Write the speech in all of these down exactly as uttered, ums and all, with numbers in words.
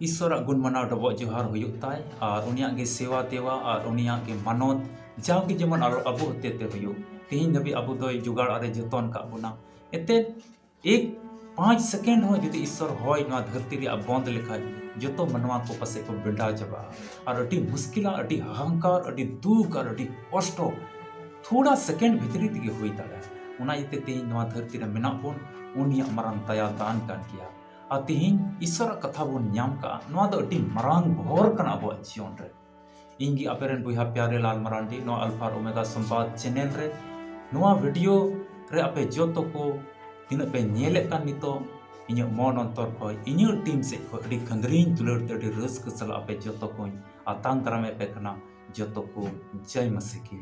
ᱤᱥᱥᱚᱨᱟᱜ ᱜᱩᱱ ᱢᱟᱱᱟᱣ ᱰᱚᱵᱚᱜ ᱡᱚᱦᱟᱨ ᱦᱩᱭᱩᱜ ᱛᱟᱭ, ᱟᱨ ᱩᱱᱤᱭᱟᱜ ᱜᱮ ᱥᱮᱣᱟ ᱫᱮᱣᱟ ᱟᱨ ᱩᱱᱤᱭᱟᱜ ᱜᱮ ᱢᱟᱱᱚᱛ ᱡᱟᱣᱜᱮ ᱡᱮᱢᱚᱱ ᱟᱨ ᱟᱵᱚ ᱦᱚᱛᱮ ᱛᱮ ᱦᱩᱭᱩᱜ᱾ ᱛᱮᱦᱮᱧ ᱫᱷᱟᱹᱵᱤᱡ ᱟᱵᱚ ᱫᱚᱭ ᱡᱚᱜᱟᱲ ᱟᱨᱮ ᱡᱚᱛᱚᱱ ᱠᱟᱜ ᱵᱚᱱᱟ᱾ ᱮᱱᱛᱮᱫ ᱮᱠ ᱯᱟᱸᱪ ᱥᱮᱠᱮᱱᱰ ᱦᱚᱸ ᱡᱩᱫᱤ ᱤᱥᱥᱚᱨ ᱦᱚᱭ ᱱᱚᱣᱟ ᱫᱷᱟᱹᱨᱛᱤ ᱨᱮᱭᱟᱜ ᱵᱚᱱᱫ ᱞᱮᱠᱷᱟᱱ, ᱡᱚᱛᱚ ᱢᱟᱱᱣᱟ ᱠᱚ ᱯᱟᱥᱮᱡ ᱠᱚ ᱵᱮᱸᱰᱟᱣ ᱪᱟᱵᱟᱜᱼᱟ᱾ ᱟᱨ ᱟᱹᱰᱤ ᱢᱩᱥᱠᱤᱞᱟ, ᱟᱹᱰᱤ ᱦᱟᱦᱟᱝᱠᱟᱨ, ᱟᱹᱰᱤ ᱫᱩᱠ ᱟᱨ ᱟᱹᱰᱤ ᱠᱚᱥᱴᱚ ᱛᱷᱚᱲᱟ ᱥᱮᱠᱮᱱᱰ ᱵᱷᱤᱛᱨᱤ ᱛᱮᱜᱮ ᱦᱩᱭ ᱫᱟᱲᱮᱭᱟᱜᱼᱟ᱾ ᱚᱱᱟ ᱤᱭᱟᱹᱛᱮ ᱛᱮᱦᱮᱧ ᱱᱚᱣᱟ ᱫᱷᱟᱹᱨᱛᱤ ᱨᱮ ᱢᱮᱱᱟᱜ ᱵᱚᱱ, ᱩᱱᱤᱭᱟᱜ ᱢᱟᱨᱟᱝ ᱫᱟᱭᱟ ᱫᱟᱱ ᱠᱟᱱ ᱜᱮᱭᱟ᱾ ᱟᱨ ᱛᱮᱦᱮᱧ ᱤᱥᱥᱚᱨᱟᱜ ᱠᱟᱛᱷᱟ ᱵᱚᱱ ᱧᱟᱢ ᱠᱟᱜᱼᱟ, ᱱᱚᱣᱟ ᱫᱚ ᱟᱹᱰᱤ ᱢᱟᱨᱟᱝ ᱵᱷᱚᱨ ᱠᱟᱱᱟ ᱟᱵᱚᱣᱟᱜ ᱡᱤᱭᱚᱱ ᱨᱮ᱾ ᱤᱧ ᱜᱮ ᱟᱯᱮ ᱨᱮᱱ ᱵᱚᱭᱦᱟ ᱯᱭᱟᱨᱮ ᱞᱟᱞ ᱢᱟᱨᱟᱱᱰᱤ, ᱱᱚᱣᱟ ᱟᱞᱯᱷᱟ ᱟᱨ ᱳᱢᱮᱜᱟ ᱥᱚᱢᱵᱟᱫ ᱪᱮᱱᱮᱞ ᱨᱮ᱾ ᱱᱚᱣᱟ ᱵᱷᱤᱰᱤᱭᱳ ᱨᱮ ᱟᱯᱮ ᱡᱚᱛᱚ ᱠᱚ ᱛᱤᱱᱟᱹᱜ ᱯᱮ ᱧᱮᱞᱮᱫ ᱠᱟᱱ ᱱᱤᱛᱚᱜ, ᱤᱧᱟᱹᱜ ᱢᱚᱱ ᱚᱱᱛᱚᱨ ᱠᱷᱚᱱ, ᱤᱧᱟᱹᱜ ᱴᱤᱢ ᱥᱮᱫ ᱠᱷᱚᱱ ᱟᱹᱰᱤ ᱠᱷᱟᱹᱫᱽᱨᱤᱧ ᱫᱩᱞᱟᱹᱲ ᱛᱮ ᱟᱹᱰᱤ ᱨᱟᱹᱥᱠᱟᱹ ᱥᱟᱞᱟᱜ ᱟᱯᱮ ᱡᱚᱛᱚ ᱠᱚᱧ ᱟᱛᱟᱝ ᱫᱟᱨᱟᱢᱮᱫ ᱯᱮ ᱠᱟᱱᱟ᱾ ᱡᱚᱛᱚ ᱠᱚ ᱡᱟᱭ ᱢᱟᱥᱤ ᱠᱤ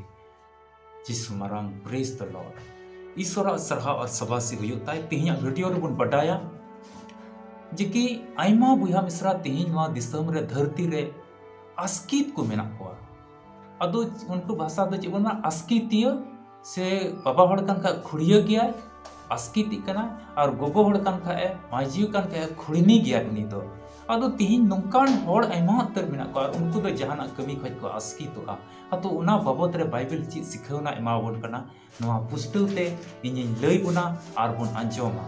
ᱡᱤᱥᱩ ᱢᱟᱨᱟᱝ, praise the Lord᱾ ᱤᱥᱥᱚᱨᱟᱜ ᱥᱟᱨᱦᱟᱣ ᱟᱨ ᱥᱟᱵᱟᱥᱤ ᱦᱩᱭᱩᱜ ᱛᱟᱭ᱾ ᱛᱮᱦᱮᱧᱟᱜ ᱵᱷᱤᱰᱤᱭᱳ ᱨᱮᱵᱚᱱ ᱵᱟᱰᱟᱭᱟ ᱡᱮ ᱠᱤ ᱟᱭᱢᱟ ᱵᱚᱭᱦᱟ ᱢᱤᱥᱨᱟ ᱛᱮᱦᱮᱧ ᱱᱚᱣᱟ ᱫᱤᱥᱚᱢ ᱨᱮ, ᱫᱷᱟᱹᱨᱛᱤ ᱨᱮ ᱟᱥᱠᱤᱛ ᱠᱚ ᱢᱮᱱᱟᱜ ᱠᱚᱣᱟ᱾ ᱟᱫᱚ ᱩᱱᱠᱩ ᱵᱷᱟᱥᱟ ᱫᱚ ᱪᱮᱫ ᱵᱚᱱ ᱢᱮᱱᱟ? ᱟᱥᱠᱤᱛᱤᱭᱟᱹ᱾ ᱥᱮ ᱵᱟᱵᱟ ᱦᱚᱲ ᱠᱟᱱ ᱠᱷᱟᱡ ᱠᱷᱩᱲᱤᱭᱟᱹ ᱜᱮᱭᱟᱭ, ᱟᱥᱠᱤᱛᱤᱜ ᱠᱟᱱᱟ, ᱟᱨ ᱜᱚᱜᱚ ᱦᱚᱲ ᱠᱟᱱ ᱠᱷᱟᱡ ᱮ, ᱢᱟᱹᱡᱷᱤ ᱠᱟᱱ ᱠᱷᱟᱡ ᱮ, ᱠᱷᱩᱲᱱᱤ ᱜᱮᱭᱟᱭ ᱩᱱᱤ ᱫᱚ᱾ ᱟᱫᱚ ᱛᱤᱦᱤᱧ ᱱᱚᱝᱠᱟᱱ ᱦᱚᱲ ᱟᱭᱢᱟ ᱩᱛᱟᱹᱨ ᱢᱮᱱᱟᱜ ᱠᱚᱣᱟ, ᱟᱨ ᱩᱱᱠᱩ ᱫᱚ ᱡᱟᱦᱟᱱᱟᱜ ᱠᱟᱹᱢᱤ ᱠᱷᱚᱡ ᱠᱚ ᱟᱥᱠᱤᱛᱚᱜᱼᱟ᱾ ᱟᱫᱚ ᱚᱱᱟ ᱵᱟᱵᱚᱛ ᱨᱮ ᱵᱟᱭᱵᱮᱞ ᱪᱮᱫ ᱥᱤᱠᱷᱟᱹᱣᱱᱟ ᱮᱢᱟᱵᱚᱱ ᱠᱟᱱᱟ, ᱱᱚᱣᱟ ᱯᱩᱥᱴᱟᱹᱣ ᱛᱮ ᱤᱧᱤᱧ ᱞᱟᱹᱭ ᱵᱚᱱᱟ ᱟᱨ ᱵᱚᱱ ᱟᱸᱡᱚᱢᱟ᱾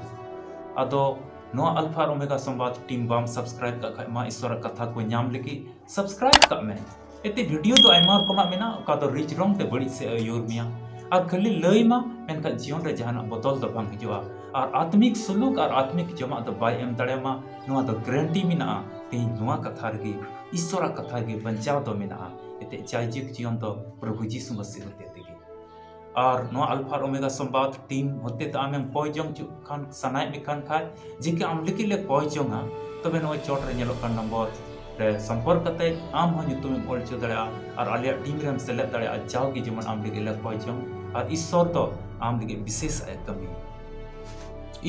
ᱟᱫᱚ ᱱᱚᱣᱟ ᱟᱞᱯᱷᱟ ᱟᱨ ᱳᱢᱮᱜᱟ ᱥᱚᱢᱵᱟᱫ ᱴᱤᱢ ᱵᱟᱢ ᱥᱟᱵᱥᱠᱨᱟᱭᱤᱵ ᱠᱟᱜ ᱠᱷᱟᱡ ᱢᱟ, ᱤᱥᱥᱚᱨᱟᱜ ᱠᱟᱛᱷᱟ ᱠᱚ ᱧᱟᱢ ᱞᱟᱹᱜᱤᱫ ᱥᱟᱵᱥᱠᱨᱟᱭᱤᱵ ᱠᱟᱜ ᱢᱮ᱾ ᱮᱛᱮ ᱵᱷᱤᱰᱤᱭᱳ ᱫᱚ ᱟᱭᱢᱟ ᱨᱚᱠᱚᱢᱟᱜ ᱢᱮᱱᱟᱜᱼᱟ, ᱚᱠᱟ ᱫᱚ ᱨᱤᱪ ᱨᱚᱝ ᱛᱮ ᱵᱟᱹᱲᱤᱡ ᱥᱮᱫ ᱮ ᱟᱹᱭᱩᱨ ᱢᱮᱭᱟ᱾ ᱟᱨ ᱠᱷᱟᱹᱞᱤ ᱞᱟᱹᱭ ᱢᱟ, ᱢᱮᱱᱠᱷᱟᱱ ᱡᱤᱭᱚᱱ ᱨᱮ ᱡᱟᱦᱟᱱᱟᱜ ᱵᱚᱫᱚᱞ ᱫᱚ ᱵᱟᱝ ᱦᱤᱡᱩᱜᱼᱟ᱾ ᱟᱨ ᱟᱛᱢᱤᱠ ᱥᱩᱞᱩᱠ ᱟᱨ ᱟᱛᱢᱤᱠ ᱡᱚᱢᱟᱜ ᱫᱚ ᱵᱟᱭ ᱮᱢ ᱫᱟᱲᱮᱭᱟᱢᱟ, ᱱᱚᱣᱟ ᱫᱚ ᱜᱮᱨᱮᱱᱴᱤ ᱢᱮᱱᱟᱜᱼᱟ᱾ ᱛᱮᱦᱮᱧ ᱱᱚᱣᱟ ᱠᱟᱛᱷᱟ ᱨᱮᱜᱮ, ᱤᱥᱥᱚᱨᱟᱜ ᱠᱟᱛᱷᱟ ᱨᱮᱜᱮ ᱵᱟᱧᱪᱟᱣ ᱫᱚ ᱢᱮᱱᱟᱜᱼᱟ᱾ ᱮᱛᱮ ᱡᱟᱭᱡᱩᱜᱽ ᱡᱤᱭᱚᱱ ᱫᱚ ᱯᱨᱚᱵᱷᱩ ᱡᱤᱥᱩ ᱢᱟᱹᱥᱤ ᱦᱚᱛᱮ ᱛᱮᱜᱮ᱾ ᱟᱨ ᱱᱚᱣᱟ ᱟᱞᱯᱷᱟ ᱟᱨ ᱳᱢᱮᱜᱟ ᱥᱚᱢᱵᱟᱫ ᱴᱤᱢ ᱦᱚᱛᱮ ᱛᱮ ᱟᱢᱮᱢ ᱠᱚᱭ ᱡᱚᱝ ᱦᱚᱪᱚᱜ ᱠᱷᱟᱱ, ᱥᱟᱱᱟᱭᱮᱫ ᱢᱮ ᱠᱷᱟᱱ ᱠᱷᱟᱡ ᱡᱮ ᱠᱤ ᱟᱢ ᱞᱟᱹᱜᱤᱫ ᱞᱮ ᱠᱚᱭ ᱡᱚᱝᱟ, ᱛᱚᱵᱮ ᱱᱚᱜᱼᱚᱭ ᱪᱚᱴ ᱨᱮ ᱧᱮᱞᱚᱜ ᱠᱟᱱ ᱱᱚᱢᱵᱚᱨ ᱨᱮ ᱥᱚᱢᱯᱚᱨᱠ ᱠᱟᱛᱮ ᱟᱢ ᱦᱚᱸ ᱧᱩᱛᱩᱢᱮᱢ ᱚᱞ ᱦᱚᱪᱚ ᱫᱟᱲᱮᱭᱟᱜᱼᱟ ᱟᱨ ᱟᱞᱮᱭᱟᱜ ᱴᱤᱢ ᱨᱮᱢ ᱥᱮᱞᱮᱫ ᱫᱟᱲᱮᱭᱟᱜᱼᱟ᱾ ᱡᱟᱣᱜᱮ ᱡᱮᱢᱚᱱ ᱟᱢ ᱞᱟᱹᱜᱤᱫ ᱞᱮ ᱠᱚᱭ ᱡᱚᱝ, ᱟᱨ ᱤᱥᱥᱚᱨ ᱫᱚ ᱟᱢ ᱞᱟᱹᱜᱤᱫ ᱵᱤᱥᱮᱥ ᱟᱜ ᱮ ᱠᱟᱹᱢᱤ᱾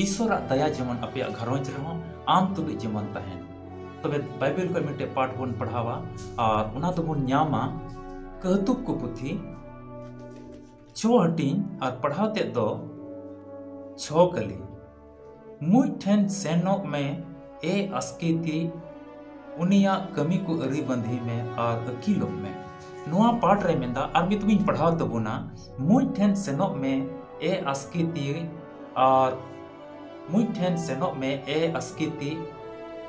ᱤᱥᱥᱚᱨᱟᱜ ᱫᱟᱭᱟ ᱡᱮᱢᱚᱱ ᱟᱯᱮᱭᱟᱜ ᱜᱷᱟᱨᱚᱸᱡᱽ ᱨᱮᱦᱚᱸ ᱟᱢ ᱛᱩᱞᱩᱡ ᱡᱮᱢᱚᱱ ᱛᱟᱦᱮᱱ᱾ ᱛᱚᱵᱮ ᱵᱟᱭᱵᱮᱞ ᱠᱷᱚᱱ ᱢᱤᱫᱴᱮᱡ ᱯᱟᱴ ᱵᱚᱱ ᱯᱟᱲᱦᱟᱣᱟ, ᱟᱨ ᱚᱱᱟ ᱫᱚᱵᱚᱱ ᱧᱟᱢᱟ ᱠᱟᱹᱦᱛᱩᱵ ᱠᱚ ᱯᱩᱛᱷᱤ ᱪᱷᱚ ᱦᱟᱹᱴᱤᱧ ᱟᱨ ᱯᱟᱲᱦᱟᱣ ᱛᱮᱫ ᱫᱚ ᱪᱷᱚ ᱠᱟᱹᱞᱤ᱾ ᱢᱩᱡ ᱴᱷᱮᱱ ᱥᱮᱱᱚᱜ ᱢᱮ, ᱮ ᱟᱥᱠᱮᱛᱤ, ᱩᱱᱤᱭᱟᱜ ᱠᱟᱹᱢᱤ ᱠᱚ ᱟᱹᱨᱤ ᱵᱟᱸᱫᱷᱤ ᱢᱮ ᱟᱨ ᱟᱹᱠᱤᱞᱚᱜ ᱢᱮ᱾ ᱱᱚᱣᱟ ᱯᱟᱴ ᱨᱮ ᱢᱮᱱᱫᱟ, ᱟᱨ ᱢᱤᱫ ᱫᱚᱵᱤᱧ ᱯᱟᱲᱦᱟᱣ ᱛᱟᱵᱚᱱᱟ, ᱢᱩᱸᱡ ᱴᱷᱮᱱ ᱥᱮᱱᱚᱜ ᱢᱮ, ᱮ ᱟᱥᱠᱮᱛᱤ, ᱟᱨ ᱢᱩᱸᱡ ᱴᱷᱮᱱ ᱥᱮᱱᱚᱜ ᱢᱮ, ᱮ ᱟᱥᱠᱮᱛᱤ,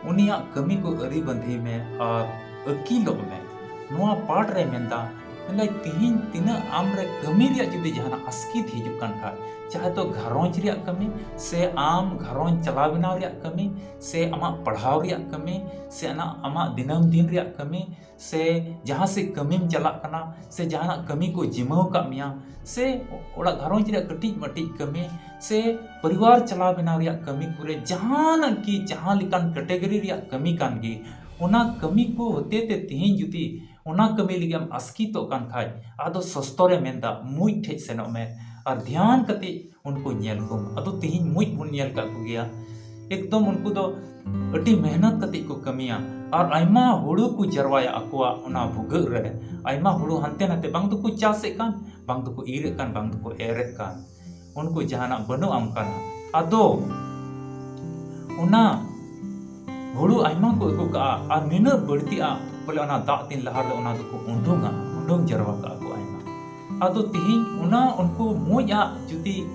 ᱩᱱᱤᱭᱟᱜ ᱠᱟᱹᱢᱤ ᱠᱚ ᱟᱹᱨᱤ ᱵᱟᱸᱫᱷᱤ ᱢᱮ ᱟᱨ ᱟᱹᱠᱤᱞᱚᱜ ᱢᱮ᱾ ᱱᱚᱣᱟ ᱯᱟᱴ ᱨᱮ ᱢᱮᱱᱫᱟ, ᱢᱮᱱᱫᱟᱭ, ᱛᱤᱦᱤᱧ ᱛᱤᱱᱟᱹᱜ ᱟᱢ ᱨᱮ ᱠᱟᱹᱢᱤ ᱨᱮᱭᱟᱜ ᱡᱩᱫᱤ ᱡᱟᱦᱟᱱᱟᱜ ᱟᱥᱠᱮᱛ ᱦᱤᱡᱩᱜ ᱠᱟᱱ ᱠᱷᱟᱡ, ᱪᱟᱦᱮ ᱛᱚ ᱜᱷᱟᱨᱚᱸᱡᱽ ᱨᱮᱭᱟᱜ ᱠᱟᱹᱢᱤ, ᱥᱮ ᱟᱢ ᱜᱷᱟᱨᱚᱸᱡᱽ ᱪᱟᱞᱟᱣ ᱵᱮᱱᱟᱣ ᱨᱮᱭᱟᱜ ᱠᱟᱹᱢᱤ, ᱥᱮ ᱟᱢᱟᱜ ᱯᱟᱲᱦᱟᱣ ᱨᱮᱭᱟᱜ ᱠᱟᱹᱢᱤ, ᱥᱮ ᱟᱱᱟ-, ᱟᱢᱟᱜ ᱫᱤᱱᱟᱹᱢ ᱫᱤᱱ ᱨᱮᱭᱟᱜ ᱠᱟᱹᱢᱤ, ᱥᱮ ᱡᱟᱦᱟᱸ ᱥᱮᱫ ᱠᱟᱹᱢᱤᱢ ᱪᱟᱞᱟᱜ ᱠᱟᱱᱟ, ᱥᱮ ᱡᱟᱦᱟᱱᱟᱜ ᱠᱟᱹᱢᱤ ᱠᱚ ᱡᱤᱢᱟᱹᱣ ᱠᱟᱜ ᱢᱮᱭᱟ, ᱥᱮ ᱚᱲᱟᱜ ᱜᱷᱟᱨᱚᱸᱡᱽ ᱨᱮᱭᱟᱜ ᱠᱟᱹᱴᱤᱡ ᱢᱟᱹᱴᱤᱡ ᱠᱟᱹᱢᱤ, ᱥᱮ ᱯᱚᱨᱤᱵᱟᱨ ᱪᱟᱞᱟᱣ ᱵᱮᱱᱟᱣ ᱨᱮᱭᱟᱜ ᱠᱟᱹᱢᱤ ᱠᱚᱨᱮ ᱡᱟᱦᱟᱱᱟᱜ ᱜᱮ, ᱡᱟᱦᱟᱸ ᱞᱮᱠᱟᱱ ᱠᱮᱴᱮᱜᱚᱨᱤ ᱨᱮᱭᱟᱜ ᱠᱟᱹᱢᱤ ᱠᱟᱱ ᱜᱮ, ᱚᱱᱟ ᱠᱟᱹᱢᱤ ᱠᱚ ᱦᱚᱛᱮ ᱛᱮ ᱛᱤᱦᱤᱧ ᱡᱩᱫᱤ ᱚᱱᱟ ᱠᱟᱹᱢᱤ ᱞᱟᱹᱜᱤᱫ ᱮᱢ ᱟᱥᱠᱤᱛᱚᱜ ᱠᱟᱱ ᱠᱷᱟᱡ, ᱟᱫᱚ ᱥᱚᱥᱛᱚᱨᱮ ᱢᱮᱱᱫᱟ, ᱢᱩᱸᱡ ᱴᱷᱮᱡ ᱥᱮᱱᱚᱜ ᱢᱮ ᱟᱨ ᱫᱷᱮᱭᱟᱱ ᱠᱟᱛᱮ ᱩᱱᱠᱩ ᱧᱮᱞ ᱠᱚᱢ᱾ ᱟᱫᱚ ᱛᱤᱦᱤᱧ ᱢᱩᱸᱡ ᱵᱚᱱ ᱧᱮᱞ ᱠᱟᱜ ᱠᱚᱜᱮᱭᱟ, ᱮᱠᱫᱚᱢ ᱩᱱᱠᱩ ᱫᱚ ᱟᱹᱰᱤ ᱢᱮᱦᱱᱚᱛ ᱠᱟᱛᱮ ᱠᱚ ᱠᱟᱹᱢᱤᱭᱟ ᱟᱨ ᱟᱭᱢᱟ ᱦᱩᱲᱩ ᱠᱚ ᱡᱟᱨᱣᱟᱭᱟ ᱟᱠᱚᱣᱟᱜ ᱚᱱᱟ ᱵᱷᱩᱜᱟᱹᱜ ᱨᱮ, ᱟᱭᱢᱟ ᱦᱩᱲᱩ ᱦᱟᱱᱛᱮ ᱱᱟᱛᱮ, ᱵᱟᱝ ᱫᱚᱠᱚ ᱪᱟᱥᱮᱫ ᱠᱟᱱ, ᱵᱟᱝ ᱫᱚᱠᱚ ᱤᱨᱮᱫ ᱠᱟᱱ, ᱵᱟᱝ ᱫᱚᱠᱚ ᱮᱨᱮᱫ ᱠᱟᱱ, ᱩᱱᱠᱩ ᱡᱟᱦᱟᱱᱟᱜ ᱵᱟᱹᱱᱩᱜ ᱟᱢ ᱠᱟᱱᱟ᱾ ᱟᱫᱚ ᱚᱱᱟ ᱦᱩᱲᱩ ᱟᱭᱢᱟ ᱠᱚ ᱟᱹᱜᱩ ᱠᱟᱜᱼᱟ ᱟᱨ ᱱᱤᱱᱟᱹᱜ ᱵᱟᱹᱲᱛᱤᱜᱼᱟ, ᱵᱚᱞᱮ ᱚᱱᱟ ᱫᱟᱜ ᱫᱤᱱ ᱞᱟᱦᱟ ᱨᱮ ᱚᱱᱟ ᱫᱚᱠᱚ ᱩᱰᱩᱝᱟ, ᱩᱰᱩᱝ ᱡᱟᱨᱣᱟ ᱠᱟᱜᱼᱟ ᱠᱚ ᱟᱭᱢᱟ᱾ ᱟᱫᱚ ᱛᱤᱦᱤᱧ ᱚᱱᱟ ᱩᱱᱠᱩ ᱢᱩᱸᱡ ᱟᱜ ᱡᱩᱫᱤ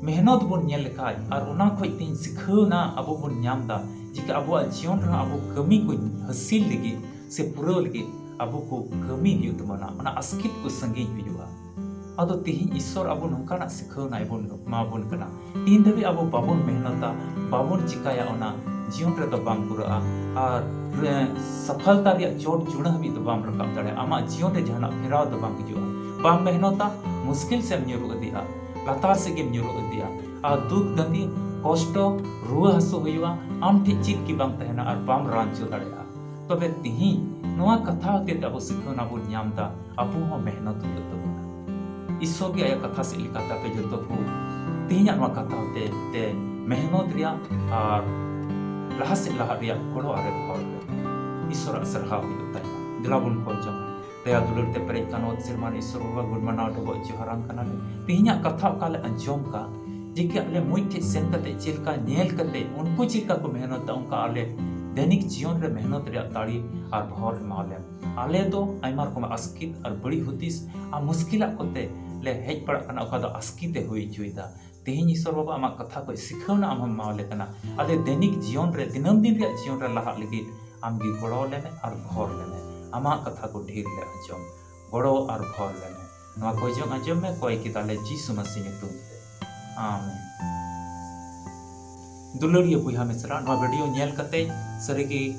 ᱢᱮᱦᱱᱚᱛ ᱵᱚᱱ ᱧᱮᱞ ᱞᱮᱠᱷᱟᱡ ᱟᱨ ᱚᱱᱟ ᱠᱷᱚᱡ ᱛᱤᱦᱤᱧ ᱥᱤᱠᱷᱟᱹᱣᱱᱟ ᱟᱵᱚ ᱵᱚᱱ ᱧᱟᱢ ᱫᱟ, ᱡᱮ ᱟᱵᱚᱣᱟᱜ ᱡᱤᱭᱚᱱ ᱨᱮᱦᱚᱸ ᱟᱵᱚ ᱠᱟᱹᱢᱤ ᱠᱚ ᱦᱟᱹᱥᱤᱞ ᱞᱟᱹᱜᱤᱫ ᱥᱮ ᱯᱩᱨᱟᱹᱣ ᱞᱟᱹᱜᱤᱫ ᱟᱵᱚ ᱠᱚ ᱠᱟᱹᱢᱤ ᱦᱩᱭᱩᱜ ᱛᱟᱵᱚᱱᱟ, ᱚᱱᱟ ᱟᱥᱠᱮᱛ ᱠᱚ ᱥᱟᱺᱜᱤᱧ ᱦᱩᱭᱩᱜᱼᱟ᱾ ᱟᱫᱚ ᱛᱤᱦᱤᱧ ᱤᱥᱥᱚᱨ ᱟᱵᱚ ᱱᱚᱝᱠᱟᱱᱟᱜ ᱥᱤᱠᱷᱟᱹᱣᱱᱟ ᱮᱵᱚᱱ ᱮᱢᱟ ᱵᱚᱱ ᱠᱟᱱᱟ᱾ ᱛᱤᱱ ᱫᱷᱟᱹᱵᱤᱡ ᱟᱵᱚ ᱵᱟᱵᱚᱱ ᱢᱮᱦᱱᱚᱛᱟ, ᱵᱟᱵᱚᱱ ᱪᱤᱠᱟᱭᱟ, ᱚᱱᱟ ᱡᱤᱭᱚᱱ ᱨᱮᱫᱚ ᱵᱟᱝ ᱯᱩᱨᱟᱹᱜᱼᱟ᱾ ᱟᱨ, ᱮ, ᱥᱟᱯᱷᱟᱞᱛᱟ ᱨᱮᱭᱟᱜ ᱪᱚᱴ ᱪᱩᱲᱟᱹ ᱦᱟᱹᱵᱤᱡ ᱫᱚ ᱵᱟᱢ ᱨᱟᱠᱟᱵ ᱫᱟᱲᱮᱭᱟᱜᱼᱟ᱾ ᱟᱢᱟᱜ ᱡᱤᱭᱚᱱ ᱨᱮ ᱡᱟᱦᱟᱱᱟᱜ ᱯᱷᱮᱨᱟᱣ ᱫᱚ ᱵᱟᱝ ᱦᱤᱡᱩᱜᱼᱟ᱾ ᱵᱟᱢ ᱢᱮᱦᱱᱚᱛᱟ, ᱢᱩᱥᱠᱤᱞ ᱥᱮᱫ ᱮᱢ ᱧᱩᱨᱩ ᱤᱫᱤᱜᱼᱟ, ᱞᱟᱛᱟᱨ ᱥᱮᱫ ᱜᱮᱢ ᱧᱩᱨᱩ ᱤᱫᱤᱜᱼᱟ᱾ ᱟᱨ ᱫᱩᱠ ᱫᱟᱹᱱᱫᱤ, ᱠᱚᱥᱴᱚ, ᱨᱩᱣᱟᱹ ᱦᱟᱹᱥᱩ ᱦᱩᱭᱩᱜᱼᱟ, ᱟᱢ ᱴᱷᱮᱡ ᱪᱮᱫ ᱜᱮ ᱵᱟᱝ ᱛᱟᱦᱮᱱᱟ ᱟᱨ ᱵᱟᱢ ᱨᱟᱱ ᱦᱚᱪᱚ ᱫᱟᱲᱮᱭᱟᱜᱼᱟ᱾ ᱛᱚᱵᱮ ᱛᱤᱦᱤᱧ ᱱᱚᱣᱟ ᱠᱟᱛᱷᱟ ᱦᱚᱛᱮ ᱛᱮ ᱟᱵᱚ ᱥᱤᱠᱷᱟᱹᱣᱱᱟ ᱵᱚᱱ ᱧᱟᱢ ᱫᱟ, ᱟᱵᱚ ᱦᱚᱸ ᱢᱮᱦᱱᱚᱛ ᱦᱩᱭᱩᱜ ᱛᱟᱵᱚᱱᱟ᱾ ᱤᱥᱥᱚᱨ ᱜᱮ ᱟᱭᱟᱜ ᱠᱟᱛᱷᱟ ᱥᱮᱫ ᱞᱮᱠᱟᱛᱮ ᱟᱯᱮ ᱡᱚᱛᱚ ᱠᱚ ᱛᱮᱦᱮᱧᱟᱜ ᱱᱚᱣᱟ ᱠᱟᱛᱷᱟ ᱦᱚᱛᱮ ᱛᱮ ᱢᱮᱦᱱᱚᱛ ᱨᱮᱭᱟᱜ ᱟᱨ ᱞᱟᱦᱟ ᱥᱮᱫ ᱞᱟᱦᱟᱜ ᱨᱮᱭᱟᱜ ᱜᱚᱲᱚ ᱟᱨᱮ ᱫᱚᱦᱚ ᱟᱯᱮ᱾ ᱤᱥᱥᱚᱨᱟᱜ ᱥᱟᱨᱦᱟᱣ ᱦᱩᱭᱩᱜ ᱛᱟᱭᱢᱟ᱾ ᱫᱮᱞᱟ ᱵᱚᱱ ᱠᱚᱭ ᱡᱚᱝᱟ᱾ ᱫᱟᱭᱟ ᱫᱩᱞᱟᱹᱲ ᱛᱮ ᱯᱮᱨᱮᱡ ᱠᱟᱱ ᱚᱛ ᱥᱮᱨᱢᱟ ᱨᱮᱱ ᱤᱥᱥᱚᱨ ᱵᱟᱵᱟ, ᱜᱩᱱ ᱢᱟᱱᱟᱣ ᱰᱚᱵᱚᱜ ᱡᱚᱦᱟᱨᱟᱢ ᱠᱟᱱᱟᱞᱮ᱾ ᱛᱮᱦᱮᱧᱟᱜ ᱠᱟᱛᱷᱟ ᱚᱠᱟ ᱞᱮ ᱟᱸᱡᱚᱢ ᱠᱟᱜ, ᱡᱮ ᱠᱤ ᱟᱞᱮ ᱢᱩᱸᱡ ᱴᱷᱮᱡ ᱥᱮᱱ ᱠᱟᱛᱮ ᱪᱮᱫ ᱞᱮᱠᱟ ᱧᱮᱞ ᱠᱟᱛᱮ ᱩᱱᱠᱩ ᱪᱮᱫ ᱞᱮᱠᱟ ᱠᱚ ᱢᱮᱦᱱᱚᱛ ᱫᱟ, ᱚᱱᱠᱟ ᱟᱞᱮ ᱫᱮᱱᱤᱠ ᱡᱤᱭᱚᱱ ᱨᱮ ᱢᱮᱦᱱᱚᱛ ᱨᱮᱭᱟᱜ ᱫᱟᱲᱮ ᱟᱨ ᱵᱷᱚᱨ ᱮᱢᱟᱣ ᱞᱮᱢ᱾ ᱟᱞᱮ ᱫᱚ ᱟᱭᱢᱟ ᱨᱚᱠᱚᱢ ᱟᱥᱠᱤᱛ ᱟᱨ ᱵᱟᱹᱲᱤᱡ ᱦᱩᱫᱤᱥ ᱟᱨ ᱢᱩᱥᱠᱤᱞᱟᱜ ᱠᱚᱛᱮ ᱞᱮ ᱦᱮᱡ ᱯᱟᱲᱟᱜ ᱠᱟᱱᱟ, ᱚᱠᱟ ᱫᱚ ᱟᱥᱠᱤᱛ ᱮ ᱦᱩᱭ ᱦᱚᱪᱚᱭᱮᱫᱟ᱾ ᱛᱮᱦᱮᱧ ᱤᱥᱚᱨ ᱵᱟᱵᱟ ᱟᱢᱟᱜ ᱠᱟᱛᱷᱟ ᱠᱚ ᱥᱤᱠᱷᱟᱹᱣᱱᱟ ᱟᱢ ᱦᱚᱸ ᱮᱢᱟᱣ ᱞᱮ ᱠᱟᱱᱟ᱾ ᱟᱞᱮ ᱫᱮᱱᱤᱠ ᱡᱤᱭᱚᱱ ᱨᱮ, ᱫᱤᱱᱟᱹᱢ ᱫᱤᱱ ᱨᱮᱭᱟᱜ ᱡᱤᱭᱚᱱ ᱨᱮ ᱞᱟᱦᱟᱜ ᱞᱟᱹᱜᱤᱫ ᱟᱢ ᱜᱮ ᱜᱚᱲᱚ ᱞᱮᱢᱮ ᱟᱨ ᱵᱷᱚᱨ ᱞᱮᱢᱮ᱾ ᱟᱢᱟᱜ ᱠᱟᱛᱷᱟ ᱠᱚ ᱰᱷᱮᱨ ᱞᱮ ᱟᱸᱡᱚᱢ, ᱜᱚᱲᱚ ᱟᱨ ᱵᱷᱚᱨ ᱞᱮᱢᱮ᱾ ᱱᱚᱣᱟ ᱠᱚ ᱡᱚᱝ ᱟᱸᱡᱚᱢ ᱢᱮ, ᱠᱚᱭ ᱠᱮᱫᱟᱞᱮ ᱡᱤᱥᱩ ᱢᱟᱹᱥᱤ ᱧᱩᱛᱩᱢ ᱛᱮ᱾ ᱟᱢᱮᱱ᱾ ᱫᱩᱞᱟᱹᱲᱤᱭᱟᱹ ᱵᱚᱭᱦᱟ ᱢᱤᱥᱨᱟ, ᱱᱚᱣᱟ ᱵᱷᱤᱰᱤᱭᱳ ᱧᱮᱞ ᱠᱟᱛᱮ ᱥᱟᱹᱨᱤᱜᱮ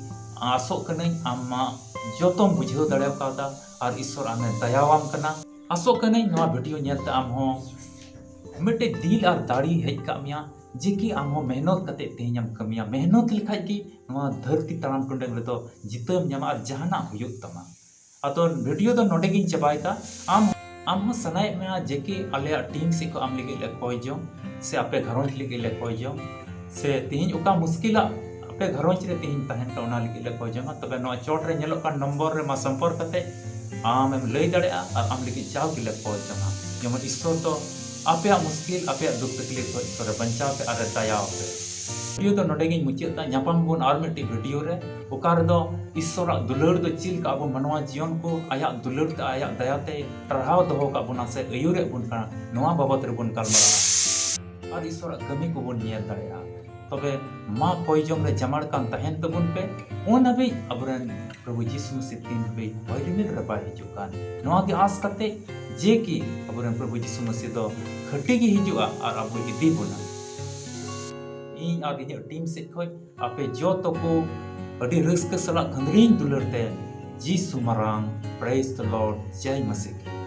ᱟᱥᱚᱜ ᱠᱟᱹᱱᱟᱹᱧ ᱟᱢᱟᱜ ᱡᱚᱛᱚᱢ ᱵᱩᱡᱷᱟᱹᱣ ᱫᱟᱲᱮ ᱠᱟᱣᱫᱟ ᱟᱨ ᱤᱥᱚᱨ ᱟᱢᱮ ᱫᱟᱭᱟᱣᱟᱢ ᱠᱟᱱᱟ᱾ ᱟᱥᱚᱜ ᱠᱟᱹᱱᱟᱹᱧ ᱱᱚᱣᱟ ᱵᱷᱤᱰᱤᱭᱳ ᱧᱮᱞᱛᱮ ᱟᱢ ᱦᱚᱸ ᱢᱤᱫᱴᱮᱡ ᱫᱤᱞ ᱟᱨ ᱫᱟᱲᱮ ᱦᱮᱡ ᱠᱟᱜ ᱢᱮᱭᱟ, ᱡᱮ ᱠᱤ ᱟᱢ ᱦᱚᱸ ᱢᱮᱦᱱᱚᱛ ᱠᱟᱛᱮ ᱛᱮᱦᱮᱧ ᱮᱢ ᱠᱟᱹᱢᱤᱭᱟ᱾ ᱢᱮᱦᱱᱚᱛ ᱞᱮᱠᱷᱟᱡ ᱜᱮ ᱱᱚᱣᱟ ᱫᱷᱟᱹᱨᱛᱤ ᱛᱟᱲᱟᱢ ᱴᱩᱰᱟᱹᱝ ᱨᱮᱫᱚ ᱡᱤᱛᱟᱹᱣ ᱮᱢ ᱧᱟᱢᱟ ᱟᱨ ᱡᱟᱦᱟᱱᱟᱜ ᱦᱩᱭᱩᱜ ᱛᱟᱢᱟ᱾ ᱟᱫᱚ ᱵᱷᱤᱰᱤᱭᱳ ᱫᱚ ᱱᱚᱰᱮ ᱜᱤᱧ ᱪᱟᱵᱟᱭᱮᱫᱟ᱾ ᱟᱢ, ᱟᱢ ᱦᱚᱸ ᱥᱟᱱᱟᱭᱮᱫ ᱢᱮᱭᱟ ᱡᱮ ᱠᱤ ᱟᱞᱮᱭᱟᱜ ᱴᱤᱢ ᱥᱮᱫ ᱠᱷᱚᱱ ᱟᱢ ᱞᱟᱹᱜᱤᱫ ᱞᱮ ᱠᱚᱭ ᱡᱚᱝ, ᱥᱮ ᱟᱯᱮ ᱜᱷᱟᱨᱚᱸᱡᱽ ᱞᱟᱹᱜᱤᱫ ᱞᱮ ᱠᱚᱭ ᱡᱚᱝ, ᱥᱮ ᱛᱮᱦᱮᱧ ᱚᱠᱟ ᱢᱩᱥᱠᱤᱞᱟᱜ ᱟᱯᱮ ᱜᱷᱟᱨᱚᱸᱡᱽ ᱨᱮ ᱛᱮᱦᱮᱧ ᱛᱟᱦᱮᱱ ᱠᱟᱱᱟ, ᱚᱱᱟ ᱞᱟᱹᱜᱤᱫ ᱞᱮ ᱠᱚᱭ ᱡᱚᱝᱟ, ᱛᱚᱵᱮ ᱱᱚᱣᱟ ᱪᱚᱴ ᱨᱮ ᱧᱮᱞᱚᱜ ᱠᱟᱱ ᱱᱚᱢᱵᱚᱨ ᱨᱮ ᱢᱟ ᱥᱚᱢᱯᱚᱨᱠ ᱠᱟᱛᱮ ᱟᱢᱮᱢ ᱞᱟᱹᱭ ᱫᱟᱲᱮᱭᱟᱜᱼᱟ ᱟᱨ ᱟᱢ ᱞᱟᱹᱜᱤᱫ ᱡᱟᱣ ᱜᱮᱞᱮ ᱠᱚᱭ ᱡᱚᱝᱟ᱾ ᱡᱮᱢᱚᱱ ᱤᱥᱥᱚᱨ ᱫᱚ ᱟᱯᱮᱭᱟᱜ ᱢᱩᱥᱠᱤᱞ, ᱟᱯᱮᱭᱟᱜ ᱫᱩᱠ ᱛᱟᱠᱞᱤᱯ ᱠᱷᱚᱱ ᱤᱥᱥᱚᱨᱮ ᱵᱟᱧᱪᱟᱣ ᱯᱮ ᱟᱨᱮ ᱫᱟᱭᱟ ᱟᱯᱮ᱾ ᱵᱷᱤᱰᱤᱭᱳ ᱫᱚ ᱱᱚᱰᱮ ᱜᱤᱧ ᱢᱩᱪᱟᱹᱫ ᱮᱫᱟ᱾ ᱧᱟᱯᱟᱢ ᱵᱚᱱ ᱟᱨ ᱢᱤᱫᱴᱤᱡ ᱵᱷᱤᱰᱤᱭᱳ ᱨᱮ, ᱚᱠᱟ ᱨᱮᱫᱚ ᱤᱥᱥᱚᱨᱟᱜ ᱫᱩᱞᱟᱹᱲ ᱫᱚ ᱪᱮᱫ ᱞᱮᱠᱟ ᱟᱵᱚ ᱢᱟᱱᱣᱟ ᱡᱤᱭᱚᱱ ᱠᱚ ᱟᱭᱟᱜ ᱫᱩᱞᱟᱹᱲ ᱛᱮ, ᱟᱭᱟᱜ ᱫᱟᱭᱟ ᱛᱮ ᱴᱟᱨᱦᱟᱣ ᱫᱚᱦᱚ ᱠᱟᱜ ᱵᱚᱱᱟ ᱥᱮ ᱟᱹᱭᱩᱨᱮᱫ ᱵᱚᱱ ᱠᱟᱱᱟ, ᱱᱚᱣᱟ ᱵᱟᱵᱚᱛ ᱨᱮᱵᱚᱱ ᱜᱟᱞᱢᱟᱨᱟᱜᱼᱟ ᱟᱨ ᱤᱥᱥᱚᱨᱟᱜ ᱠᱟᱹᱢᱤ ᱠᱚᱵᱚᱱ ᱧᱮᱞ ᱫᱟᱲᱮᱭᱟᱜᱼᱟ᱾ ᱛᱚᱵᱮ ᱢᱟ ᱠᱚᱭ ᱡᱚᱝ ᱨᱮ ᱡᱟᱢᱟᱲ ᱠᱟᱱ ᱛᱟᱦᱮᱱ ᱛᱟᱵᱚᱱ ᱯᱮ᱾ ᱩᱱ ᱦᱟᱹᱵᱤᱡ ᱟᱵᱚᱨᱮᱱ ᱯᱨᱚᱵᱷᱩ ᱡᱤᱥᱩ ᱢᱟᱹᱥᱤ ᱛᱤᱱ ᱦᱟᱹᱵᱤᱡ ᱦᱚᱭ ᱨᱤᱢᱤᱞ ᱨᱮ ᱵᱟᱭ ᱦᱤᱡᱩᱜ ᱠᱟᱱ, ᱱᱚᱣᱟ ᱜᱮ ᱟᱸᱥ ᱠᱟᱛᱮ ᱡᱮ ᱠᱤ ᱟᱵᱚᱨᱮᱱ ᱯᱨᱚᱵᱷᱩ ᱡᱤᱥᱩ ᱢᱟᱹᱥᱤ ᱫᱚ ᱠᱷᱟᱹᱴᱤ ᱜᱮ ᱦᱤᱡᱩᱜᱼᱟ ᱟᱨ ᱟᱵᱚᱭ ᱤᱫᱤ ᱵᱚᱱᱟ᱾ ᱤᱧ ᱟᱨ ᱤᱧᱟᱹᱜ ᱴᱤᱢ ᱥᱮᱫ ᱠᱷᱚᱱ ᱟᱯᱮ ᱡᱚᱛᱚ ᱠᱚ ᱟᱹᱰᱤ ᱨᱟᱹᱥᱠᱟᱹ ᱥᱟᱞᱟᱜ ᱠᱷᱟᱹᱫᱽᱨᱤᱧ ᱫᱩᱞᱟᱹᱲ ᱛᱮ ᱡᱤᱥᱩ ᱢᱟᱨᱟᱝ, Praise the Lord, ᱡᱟᱭ ᱢᱟᱹᱥᱤ ᱠᱤ᱾